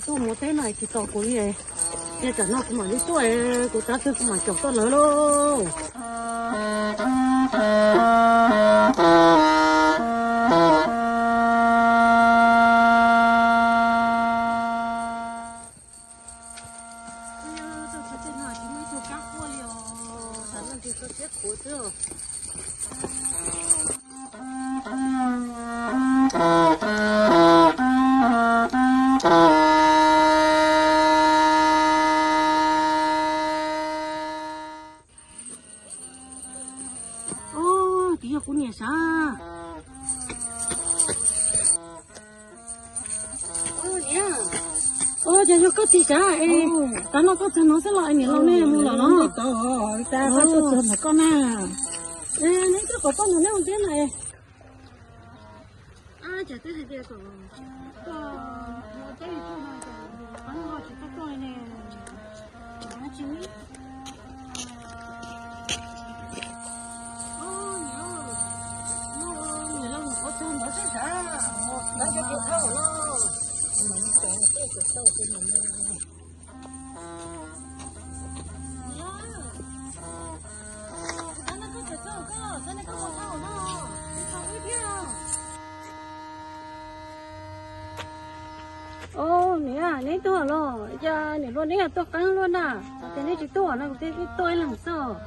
Tuaj mus teb no tsis tau kuv li, ces tam no kuv mam li tuaj, kuv tav twg kuv mam caum tau lawv lauj. Ub, twb yog kuv niam sav. Ub, ces yog koj txiv sav es, tav no koj txog no xwb los es niam laus nej mus lawm los? Koj na, neb twb qhov poj ntxoog neb ua ntej na. Ces twb hais tias kom koj ua teb li tug no ces qhov no tsis tau koj ne. Tsis, niam laus mus qhov twg ntawd sab sav, lawv cov tis thauj no. Os, niam, neb tuaj los? Cas niam hluas neb tuaj qeeb luaj na, ces neb tsis tuaj no kuv thiaj tuaj ib leeg xwb.